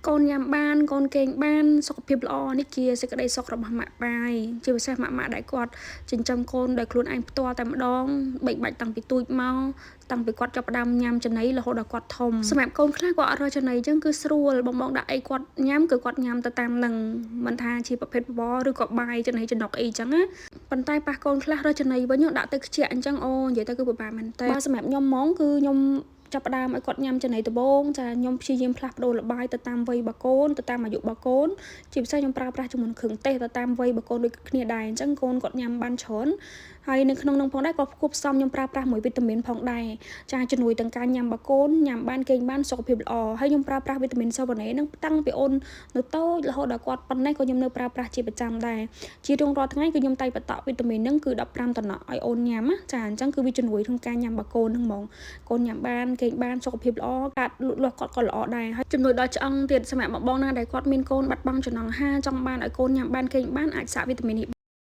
កូនញ៉ាំបានកូនគេងបានសុខភាពល្អនេះជាសេចក្តីសុខរបស់ម៉ាក់ប៉ាយជាពិសេសម៉ាក់ម៉ាក់ដែលគាត់ចិញ្ចឹមកូនដោយខ្លួនឯងផ្ទាល់តែម្ដងបែកបាច់តាំងពីទូចមកតាំងពីគាត់ចាប់ផ្ដើមញ៉ាំចំណីរហូតដល់គាត់ធំសម្រាប់កូនខ្លះគាត់អត់រកចំណីអញ្ចឹងគឺស្រួលបងបងដាក់អីគាត់ញ៉ាំគឺគាត់ញ៉ាំទៅតាមនឹងមិនថាជាប្រភេទបបរឬក៏បាយចំណីចំណុកអីចឹងណាប៉ុន្តែប៉ះកូនខ្លះរកចំណីវិញដាក់ទៅខ្ជាក់អញ្ចឹងអូនិយាយទៅគឺពិបាកមែនតើបើសម្រាប់ខ្ញុំហ្មងគឺខ្ញុំចាប់ផ្ដើមឲ្យគាត់ញ៉ាំចំណីដំបូងចាខ្ញុំព្យាយាមផ្លាស់ប្ដូរលបាយទៅតាមវ័យរបស់កូនទៅតាមអាយុរបស់កូនជាពិសេសខ្ញុំប្រើប្រាស់ជាមួយគ្រឿងទេសទៅតាមវ័យរបស់កូនដូចគ្នាដែរអញ្ចឹងកូនគាត់ញ៉ាំបានច្រើនហើយនៅក្នុងនោះផងដែរក៏គួបផ្សំខ្ញុំប្រើប្រាស់មួយវីតាមីនផងដែរចាជំនួយទាំងការញ៉ាំរបស់កូនញ៉ាំបានគេងបានសុខភាពល្អហើយខ្ញុំប្រើប្រាស់វីតាមីនសូវ៉ាណេនឹងតាំងពីអូននៅតូចរហូតដល់គាត់ប៉ុណ្ណេះក៏ខ្ញុំនៅប្រើប្រាស់ជាប្រចាំដែរជារៀងរាល់ថ្ងៃគឺខ្ញុំតែបតក់វីតាមីននឹងគឺ15តំណក់ឲ្យអូនញ៉ាំណាចាអញ្ចឹងគឺវាជំនួយក្នុងការញ៉ាំរបស់កូនហ្នឹងហ្មងកូនញ៉ាំបានគេងបានសុខភាពល្អកាត់លូតលាស់គាត់ក៏ល្អដែរហើយជំនួយដល់ឆ្អឹងទៀតសម្រាប់បងបងណាដែលគាត់មានកូនបាត់បង់ចំណង់អាហារចង់បានឲ្យកូនញ៉ាំបានគេងបានអាចសាកវីតាមីននេះ។